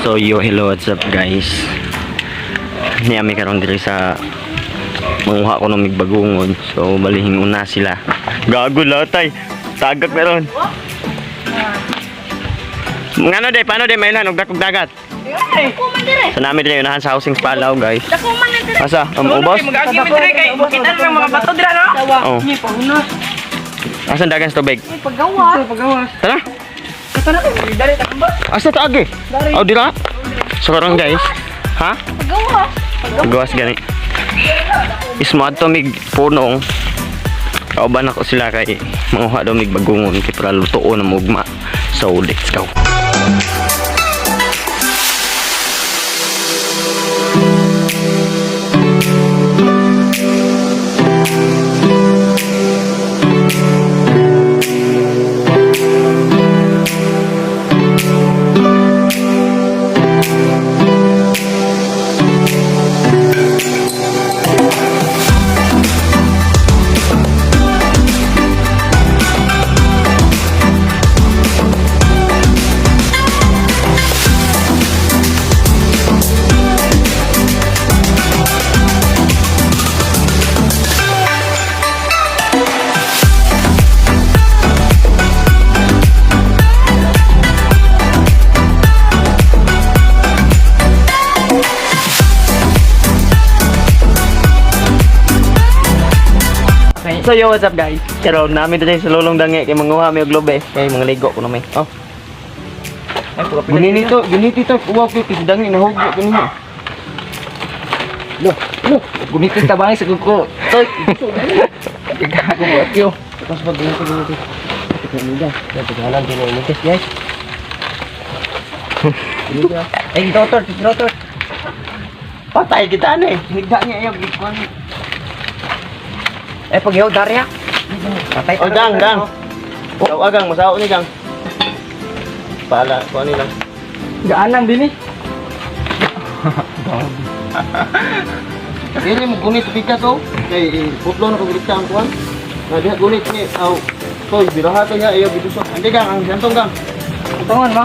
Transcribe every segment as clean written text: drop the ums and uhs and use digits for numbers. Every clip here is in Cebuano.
So yo, hello, what's up, guys? Niami karon diri sa manguha ko ng migbagungon. So balihing una sila. Gago latay. Tagak meron. Ngano de, paano de may og dakog dagat? Dako man dire. Sa nami diri unahan sa housing Palaw, guys. Dako man na dire. Asa? Ubos? Mag-agi mi dire kay kita ng mga bato dira, no? Oh. Ni pahunas. Asan dagan sa tubig? Ay, paggawa. Pagawas. Tara. Kato na kay dali ta ba? Asa ta agi? Oh, dira. So karon, guys. Ha? Paggawa. Gawas gani. Ismo adto mig punong. Kauban ako sila kay manguha daw mig bagungon kay para lutuon ang ugma. So let's go. So yo, what's up, guys? Karon nami diri sa Lulong Dangi kay manguha mi og lobe kay mga ligo kuno mi. Oh. Gunini to, guniti to, uwaw ko kay dangi nahugyo kuno. Lo, lo, gunitin tabangay sa kuko. Toy. Gago mo atyo. Tapos pag guniti guniti. Tignan Paghalan din ni guys. Ay, rotor, rotor. Patay kita na eh. Higda niya ayaw gikuan. Eh pagyaw darya. Patay. Oh, gang, gang. Daw agang masao ni gang. Pala, kuan ni lang. Gaanang dinhi. Dili mo gunit pika to. Kay putlo na ko gulit ang kuan. Na diha gunit ni aw. Toy, biraha to niya ayaw gidusok. Andi gang, ang santong gang. Tungon mo?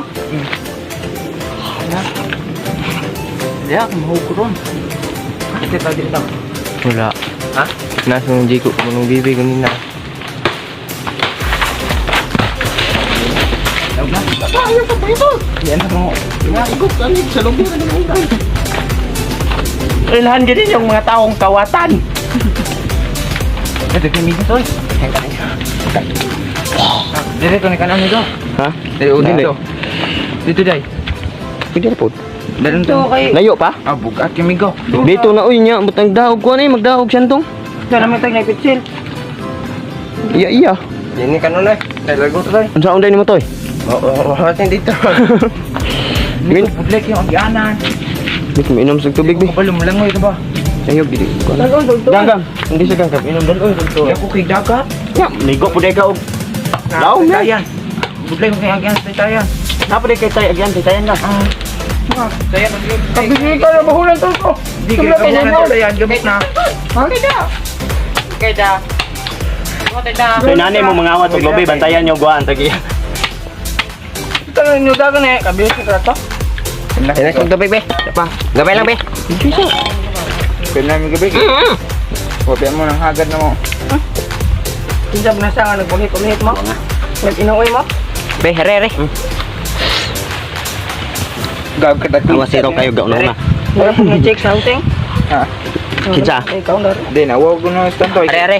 Diya, mahug ron. Ito tawag dito. Wala. Ha? Nasa nung Jacob ko nung bibi ko nina. Tawag na. Ayaw pa ba ito? Yan na mo. Igok ani sa lubi na naman. Ilhan gini yung mga taong kawatan. Ito kay Mika toy. Dire ko ni kanan nito. Ha? Dili, o dito. Dito day. Pwede na po. Dalon to. kay Layo pa? Ah, bugat yung migo. Dito na uy niya, butang daog ko ani magdaog siyantong. Ito naman tayo naipitsil. Iya iya. Yan ni kanon eh. Dalago to day. Unsa unday nimo toy? Oo, oh, dito. Min, Budlek yung agyanan. bit mo inom sa tubig bi. Kabalo mo lang ito ba? Ayaw gidi. Dalon dulto. Gang gang, hindi sa gang inom dalon dulto. Di ako kay dagat. Ya, ligo pud ka og. Laom na. Tayan. Budlek yung kay agyan sa tayan. Napa di kay tay agyan tay tayan lang. Tayan Kabisi ka na bahulan tol ko. Di kay kabulan tayan gabok na. Kay da. Kay da. So nani mo mga awat og lobe bantayan nyo guan tagi. Ito na inyo dagan eh. Kabisi ka to. Yan ang tubig be. Pa. Gabay lang be. Pwede namin gabi. Wabian mo ng hagad na mo. Kinsa ba na siya nga nagbulit-ulit mo? Nag-inuwi mo? Be, hare hare. Gag ka Awa siro kayo gaun na. Wala pong na-check something. Ha. Kinsa? Eh, ikaw na. Di na wow ko na stantoy. Hare hare.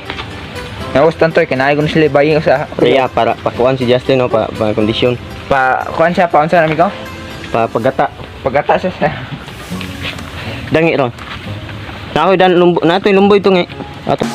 Nawas tantoy kinay ko na sila baying sa Kaya para pakuan si Justin no pa, pa kondisyon pa kuan siya pa unsa nami ko pa pagata. pagata siya siya. Dangi ron. Nakoy dan lumbo natoy lumboy to ngi. Ato.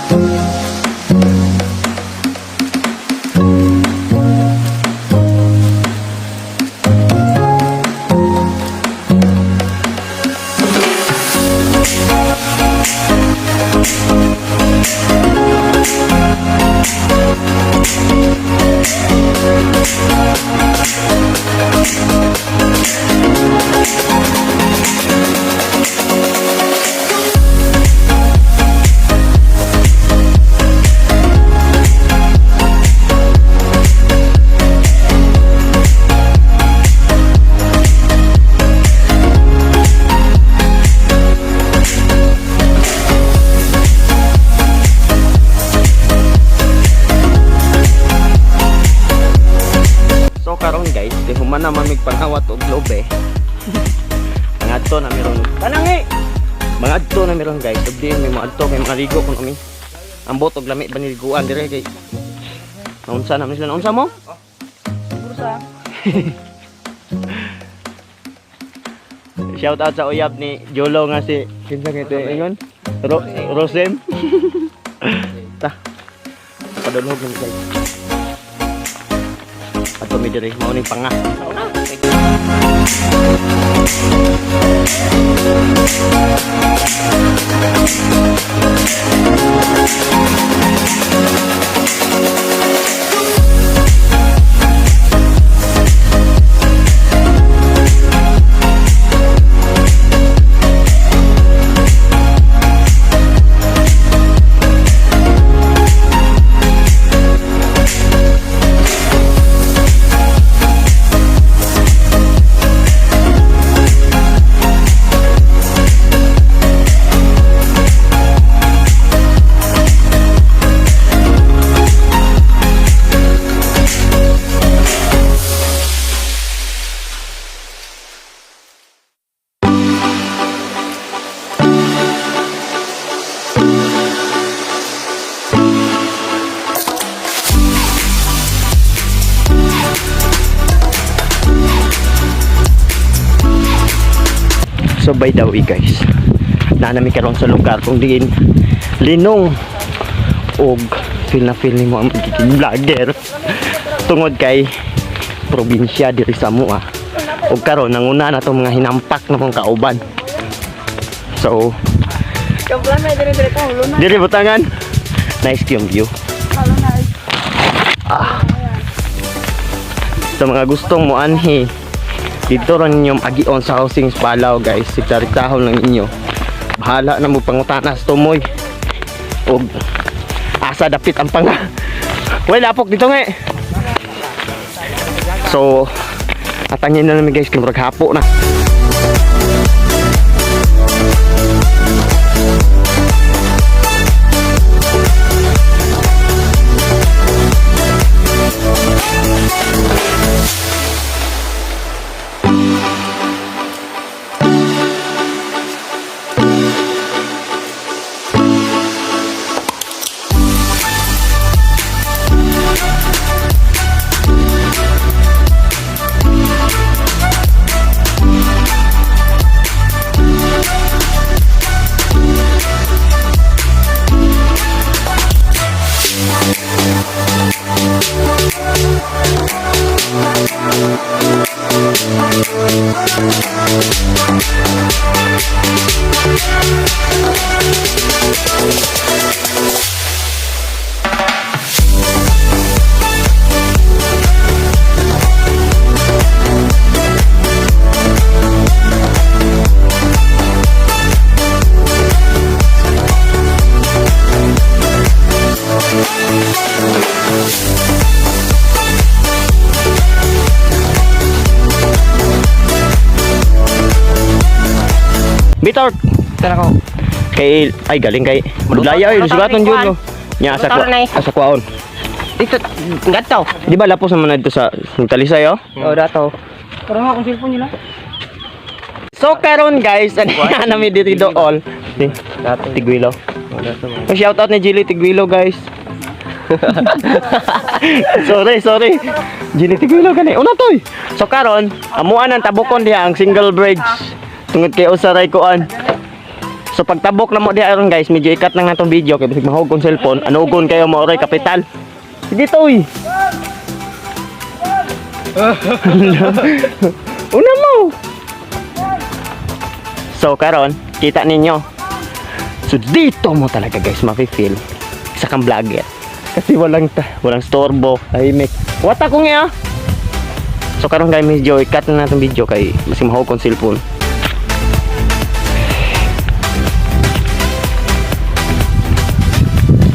ube. Mangadto na meron. Tanangi. Mangadto na meron, guys. Ug diin may maadto kay mga ligo kun kami. Ambot og lami baniliguan dire kay naunsa na man sila, naunsa mo? Shout out sa uyab ni Jolo nga si kinsa kay ito ingon? Rosem. Ta. Padulhog ni guys. Ato mi diri mao ning panga. So by the way guys, naa nami karon sa lugar kung diin linong og feel na feel nimo ang magiging vlogger tungod kay probinsya diri sa Mua. Og karon nanguna na tong mga hinampak na mong kauban. So diri butangan. Nice yung view. Ah. Sa mga gustong moanhi dito rin ninyong agion sa housing Palaw, guys. Sigtaritahon lang ninyo. Bahala na mo pangutanas tumoy. Og asa dapit ang panga. Well, lapok dito nga eh. So, atangin na namin guys, kay murag hapo na. Bitor Tara ko. kay ay galing kay Madlaya ay sugaton jud no. Nya asa ko Malutang na eh. asa kwaon. Dito, ganto. Di ba lapos naman na dito sa Talisay oh? Oh, dato. Parang akong cellphone nila. So karon guys, ano na nami diri dool. Ni Tiguilo. Oh, shout out ni Jilly Tiguilo guys. Sorry, sorry. Jilly Tiguilo gani. Una toy. So karon, amuan ang tabokon diha ang single bridge. Tungod kay usa ray kuan. So pagtabok na mo diha aron guys, medyo ikat na nga tong video kay bisag mahog kong cellphone, anugon kayo mo oray kapital. Sige toy. Una mo. So karon, kita ninyo. So dito mo talaga guys mafe-feel isa kang vlogger. Kasi walang storbo, tahimik. Wata ko nga. So karon guys, medyo i-cut na natin video kay mas mahog kong cellphone.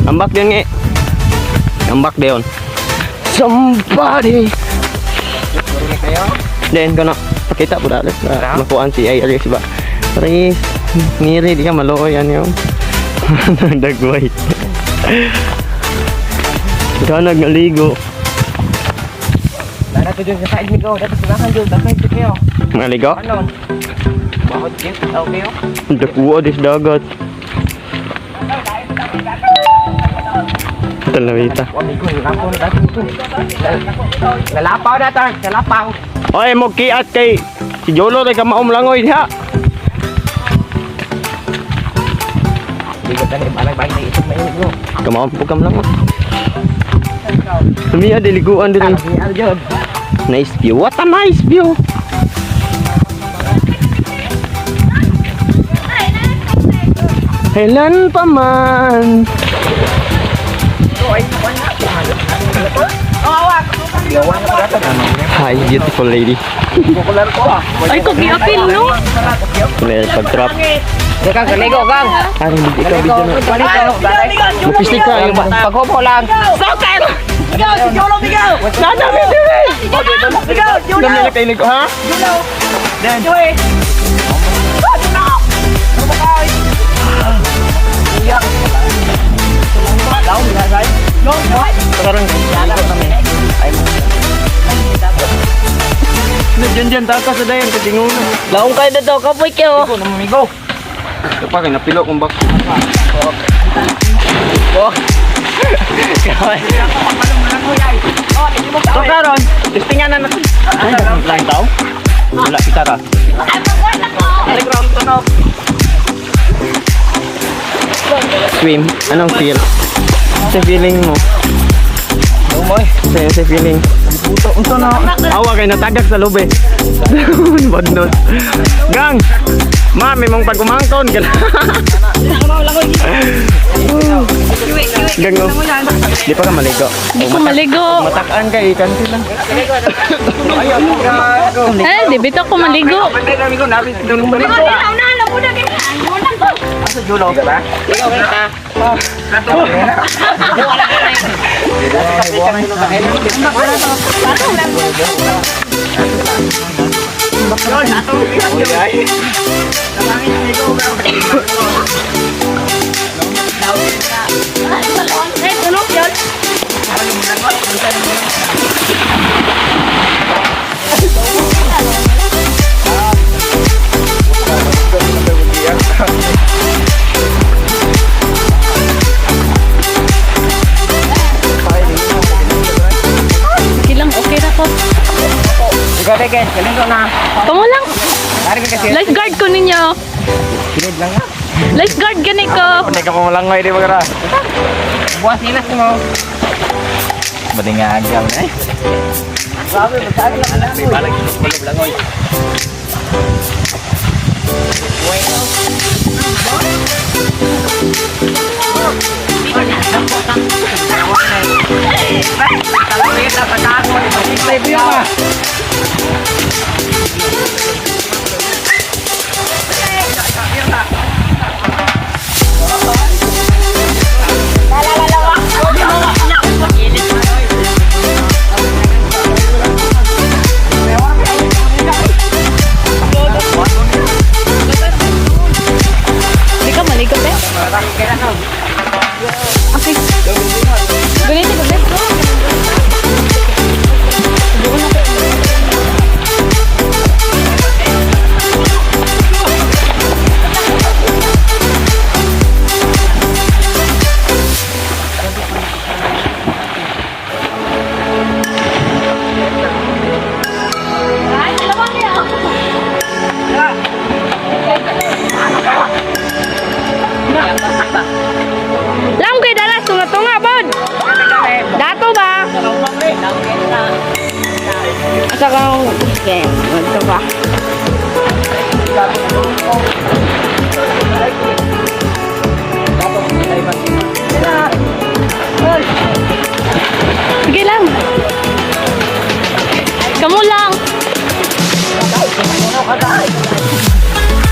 Ambak din nga. Eh. Ambak din. Somebody. Then kono pakita po dalit na makuan si ay Aris ba. Aris, ngiri di ka maluoy ano yung dagway. Ikaw nagnaligo. Dato dyan sa side mi ko. Dato sa dyan. Dato dyan kayo. Mga ligo? Ano? Bakit yun? Okay oh. Dakuha dis dagat. Talawita. Amigo, nalapaw na dati ito. Nalapaw na tar, nalapaw. Oy, mo kiat kay si Jolo tay kamaom langoy diha. Hindi ko tani balag-balag na itong mainit mo. Kamaom po kam langoy. Tumiya diliguan diri. Ni Aljon. Nice view. What a nice view. Kailan pa man. Hi, beautiful lady. Ay, kog giapil no. May pag-trap. Kang, kaligo, Kang. Ay, hindi ikaw video na. Balik ka, balik. Mapisli ka. Yung ba? Paghobo lang. Nana, may dire! Dami na kayo, ha? Parang Diyan diyan taka sa dayon katingunan. Laong kayo na daw kapoy kayo. Ikaw, namamigo. Ito pa kay napilo kong bak. So karon, testingan na natin. Ay, lang tao. Wala kita ra. Swim, anong feel? Sa feeling mo? Lumoy. Sa feeling. Puto, unto na. Awa kay natagak sa loob eh. Badnot. Gang! Ma, may mong pagumangkon. Gang, oh. Di pa ka maligo. Di ko maligo. Matakaan ka, ikan sila. Eh, di bitaw ko maligo. Julo. Ba? Ikaw kita. Sige lang, okay ra ko. Ikaw, Teken. Kaligo na. Kamu lang. Ari ka kasi. Lifeguard ko ninyo. Kinid lang ha. Lifeguard gani ko. Hindi ka pamalangoy di ba kara? Buwas nila sa mo. Badingagaw na eh. May balag langoy. Di ka maligo, be? Okay. Ganito ka, be? Lam kay dalas tunga-tunga bod. Dato ba? Asa kang okay, ito ba? Sige lang. Kamu lang.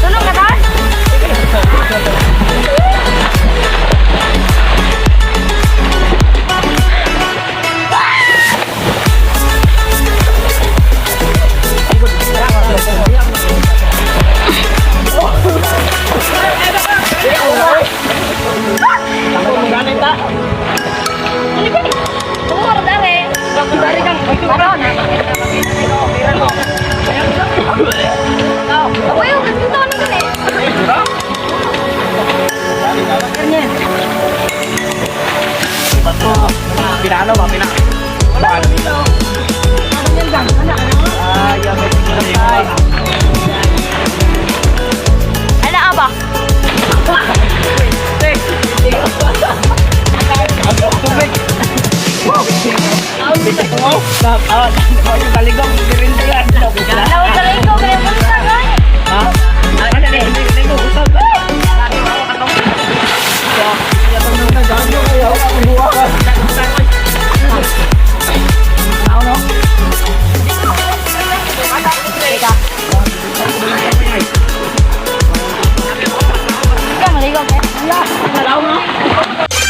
Tulong ka ta? Wala, wala mo.